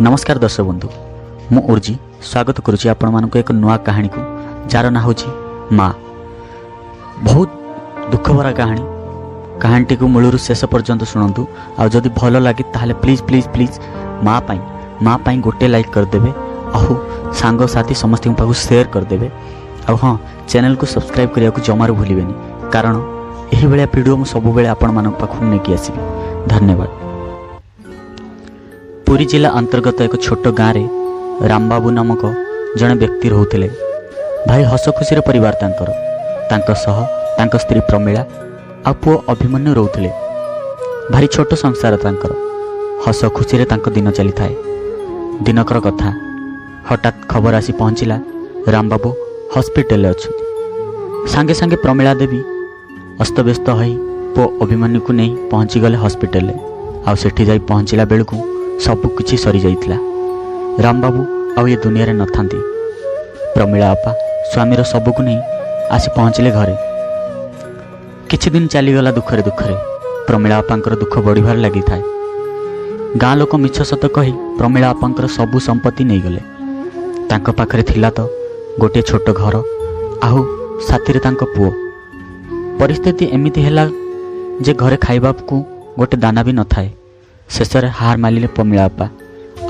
ନମସ୍କାର ଦର୍ଶକ ବନ୍ଧୁ, ମୁଁ ଉର୍ଜି ସ୍ୱାଗତ କରୁଛି ଆପଣମାନଙ୍କୁ ଏକ ନୂଆ କାହାଣୀକୁ, ଯାହାର ନାଁ ହେଉଛି ମା। ବହୁତ ଦୁଃଖଭରା କାହାଣୀ। କାହାଣୀଟିକୁ ମୂଳରୁ ଶେଷ ପର୍ଯ୍ୟନ୍ତ ଶୁଣନ୍ତୁ, ଆଉ ଯଦି ଭଲ ଲାଗେ ତାହେଲେ ପ୍ଲିଜ୍ ପ୍ଲିଜ୍ ପ୍ଲିଜ୍ ମା ପାଇଁ ଗୋଟେ ଲାଇକ୍ କରିଦେବେ, ଆଉ ସାଙ୍ଗସାଥି ସମସ୍ତଙ୍କ ପାଖକୁ ସେୟାର କରିଦେବେ। ଆଉ ହଁ, ଚ୍ୟାନେଲକୁ ସବସ୍କ୍ରାଇବ୍ କରିବାକୁ ଜମାରୁ ଭୁଲିବେନି, କାରଣ ଏହିଭଳିଆ ଭିଡ଼ିଓ ମୁଁ ସବୁବେଳେ ଆପଣମାନଙ୍କ ପାଖକୁ ନେଇକି ଆସିବି। ଧନ୍ୟବାଦ। ପୁରୀ ଜିଲ୍ଲା ଅନ୍ତର୍ଗତ ଏକ ଛୋଟ ଗାଁରେ ରାମବାବୁ ନାମକ ଜଣେ ବ୍ୟକ୍ତି ରହୁଥିଲେ। ଭାରି ହସ ଖୁସିର ପରିବାର ତାଙ୍କର। ତାଙ୍କ ସହ ତାଙ୍କ ସ୍ତ୍ରୀ ପ୍ରମିଳା ଆଉ ପୁଅ ଅଭିମନ୍ୟୁ ରହୁଥିଲେ। ଭାରି ଛୋଟ ସଂସାର ତାଙ୍କର। ହସ ଖୁସିରେ ତାଙ୍କ ଦିନ ଚାଲିଥାଏ। ଦିନକର କଥା, ହଠାତ୍ ଖବର ଆସି ପହଞ୍ଚିଲା ରାମବାବୁ ହସ୍ପିଟାଲରେ ଅଛନ୍ତି। ସାଙ୍ଗେ ସାଙ୍ଗେ ପ୍ରମିଳା ଦେବୀ ଅସ୍ତବ୍ୟସ୍ତ ହୋଇ ପୁଅ ଅଭିମନ୍ୟୁକୁ ନେଇ ପହଞ୍ଚିଗଲେ ହସ୍ପିଟାଲରେ। ଆଉ ସେଠି ଯାଇ ପହଞ୍ଚିଲା ବେଳକୁ ସବୁ କିଛି ସରିଯାଇଥିଲା। ରାମବାବୁ ଆଉ ଏ ଦୁନିଆରେ ନଥାନ୍ତି। ପ୍ରମିଳା ଆପା ସ୍ୱାମୀର ସବୁକୁ ନେଇ ଆସି ପହଞ୍ଚିଲେ ଘରେ। କିଛି ଦିନ ଚାଲିଗଲା ଦୁଃଖରେ ଦୁଃଖରେ। ପ୍ରମିଳା ଆପାଙ୍କର ଦୁଃଖ ବଢ଼ିବାରେ ଲାଗିଥାଏ। ଗାଁ ଲୋକ ମିଛ ସତ କହି ପ୍ରମିଳା ଆପାଙ୍କର ସବୁ ସମ୍ପତ୍ତି ନେଇଗଲେ। ତାଙ୍କ ପାଖରେ ଥିଲା ତ ଗୋଟିଏ ଛୋଟ ଘର, ଆଉ ସାଥିରେ ତାଙ୍କ ପୁଅ। ପରିସ୍ଥିତି ଏମିତି ହେଲା ଯେ ଘରେ ଖାଇବାକୁ ଗୋଟେ ଦାନା ବି ନଥାଏ। ଶେଷରେ ହାର ମାନିଲେ ପ୍ରମିଳା ଆପା,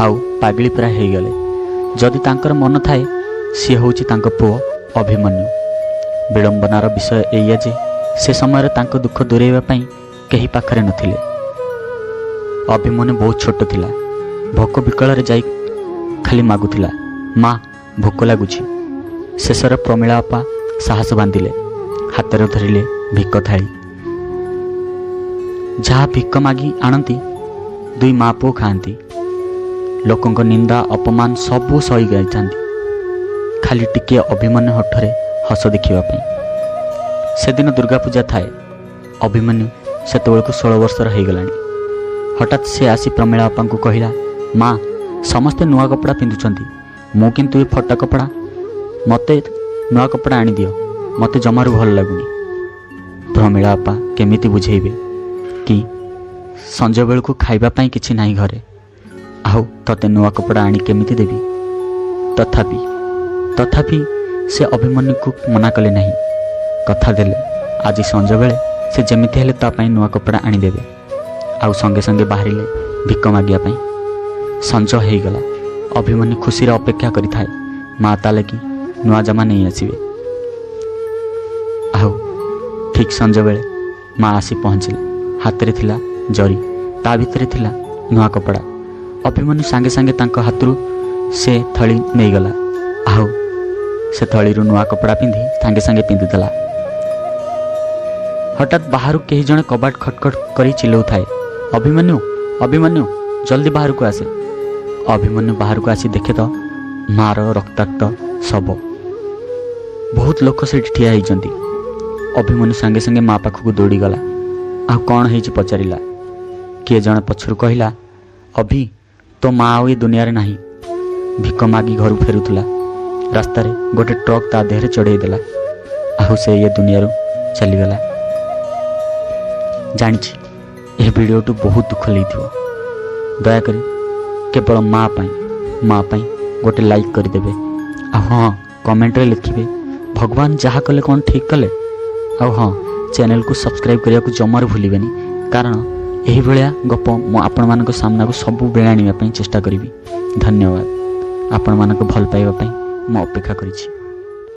ଆଉ ପାଗଳି ପ୍ରାୟ ହେଇଗଲେ। ଯଦି ତାଙ୍କର ମନ ଥାଏ, ସିଏ ହେଉଛି ତାଙ୍କ ପୁଅ ଅଭିମନ୍ୟୁ। ବିଡ଼ମ୍ବନାର ବିଷୟ ଏଇଆ ଯେ ସେ ସମୟରେ ତାଙ୍କ ଦୁଃଖ ଦୂରେଇବା ପାଇଁ କେହି ପାଖରେ ନଥିଲେ। ଅଭିମନ୍ୟୁ ବହୁତ ଛୋଟ ଥିଲା। ଭୋକ ବିକଳରେ ଯାଇ ଖାଲି ମାଗୁଥିଲା, ମା ଭୋକ ଲାଗୁଛି। ଶେଷରେ ପ୍ରମିଳା ଆପା ସାହସ ବାନ୍ଧିଲେ, ହାତରେ ଧରିଲେ ଭିକ ଥାଳି। ଯାହା ଭିକ ମାଗି ଆଣନ୍ତି ଦୁଇ ମା ପୁଅ ଖାଆନ୍ତି। ଲୋକଙ୍କ ନିନ୍ଦା ଅପମାନ ସବୁ ସହି ଯାଇଥାନ୍ତି, ଖାଲି ଟିକିଏ ଅଭିମନ୍ୟୁ ଓଠରେ ହସ ଦେଖିବା ପାଇଁ। ସେଦିନ ଦୁର୍ଗା ପୂଜା ଥାଏ। ଅଭିମନ୍ୟୁ ସେତେବେଳକୁ 16 ବର୍ଷର ହେଇଗଲାଣି। ହଠାତ୍ ସେ ଆସି ପ୍ରମିଳା ବାପାଙ୍କୁ କହିଲା, ମା ସମସ୍ତେ ନୂଆ କପଡ଼ା ପିନ୍ଧୁଛନ୍ତି, ମୁଁ କିନ୍ତୁ ଏ ଫଟା କପଡ଼ା, ମୋତେ ନୂଆ କପଡ଼ା ଆଣିଦିଅ, ମୋତେ ଜମାରୁ ଭଲ ଲାଗୁନି। ପ୍ରମିଳା ବାପା କେମିତି ବୁଝେଇବେ କି ସଞ୍ଜବେଳକୁ ଖାଇବା ପାଇଁ କିଛି ନାହିଁ ଘରେ, ଆଉ ତତେ ନୂଆ କପଡ଼ା ଆଣି କେମିତି ଦେବି? ତଥାପି ସେ ଅଭିମନ୍ୟୁକୁ ମନା କଲେ ନାହିଁ। କଥା ଦେଲେ ଆଜି ସଞ୍ଜବେଳେ ସେ ଯେମିତି ହେଲେ ତା ପାଇଁ ନୂଆ କପଡ଼ା ଆଣିଦେବେ। ଆଉ ସଙ୍ଗେ ସଙ୍ଗେ ବାହାରିଲେ ଭିକ ମାଗିବା ପାଇଁ। ସଞ୍ଜ ହେଇଗଲା। ଅଭିମନ୍ୟୁ ଖୁସିରେ ଅପେକ୍ଷା କରିଥାଏ ମା ତା ଲାଗି ନୂଆ ଜାମା ନେଇ ଆସିବେ। ଆଉ ଠିକ୍ ସଞ୍ଜବେଳେ ମା ଆସି ପହଞ୍ଚିଲେ। ହାତରେ ଥିଲା ଜରି, ତା ଭିତରେ ଥିଲା ନୂଆ କପଡ଼ା। ଅଭିମନ୍ୟୁ ସାଙ୍ଗେ ସାଙ୍ଗେ ତାଙ୍କ ହାତରୁ ସେ ଥଳି ନେଇଗଲା, ଆଉ ସେ ଥଳିରୁ ନୂଆ କପଡ଼ା ପିନ୍ଧି ସାଙ୍ଗେ ସାଙ୍ଗେ ପିନ୍ଧିଦେଲା। ହଠାତ୍ ବାହାରୁ କେହି ଜଣେ କବାଟ ଖଟଖଟ କରି ଚିଲଉଥାଏ, ଅଭିମନ୍ୟୁ ଅଭିମନ୍ୟୁ ଜଲ୍ଦି ବାହାରକୁ ଆସେ। ଅଭିମନ୍ୟୁ ବାହାରକୁ ଆସି ଦେଖେ ତ ମାର ରକ୍ତାକ୍ତ ଶବ। ବହୁତ ଲୋକ ସେଠି ଠିଆ ହେଇଛନ୍ତି। ଅଭିମନ୍ୟୁ ସାଙ୍ଗେ ସାଙ୍ଗେ ମା ପାଖକୁ ଦୌଡ଼ିଗଲା, ଆଉ କ'ଣ ହେଇଛି ପଚାରିଲା। କିଏ ଜଣେ ପଛରୁ କହିଲା, ଅଭି ତୋ ମା ଆଉ ଏ ଦୁନିଆରେ ନାହିଁ। ଭିକ ମାଗି ଘରୁ ଫେରୁଥିଲା, ରାସ୍ତାରେ ଗୋଟେ ଟ୍ରକ୍ ତା ଦେହରେ ଚଢ଼େଇ ଦେଲା, ଆଉ ସେ ଏ ଦୁନିଆରୁ ଚାଲିଗଲା। ଜାଣିଛି ଏ ଭିଡ଼ିଓଠୁ ବହୁତ ଦୁଃଖ ଲାଗିଥିବ। ଦୟାକରି କେବଳ ମା ପାଇଁ ଗୋଟେ ଲାଇକ୍ କରିଦେବେ, ଆଉ ହଁ କମେଣ୍ଟରେ ଲେଖିବେ ଭଗବାନ ଯାହା କଲେ କ'ଣ ଠିକ୍ କଲେ। ଆଉ ହଁ, ଚ୍ୟାନେଲକୁ ସବସ୍କ୍ରାଇବ୍ କରିବାକୁ ଜମାରୁ ଭୁଲିବେନି, କାରଣ ଏହିଭଳିଆ ଗପ ମୁଁ ଆପଣମାନଙ୍କ ସାମ୍ନାକୁ ସବୁବେଳେ ଆଣିବା ପାଇଁ ଚେଷ୍ଟା କରିବି। ଧନ୍ୟବାଦ। ଆପଣମାନଙ୍କ ଭଲ ପାଇବା ପାଇଁ ମୁଁ ଅପେକ୍ଷା କରିଛି।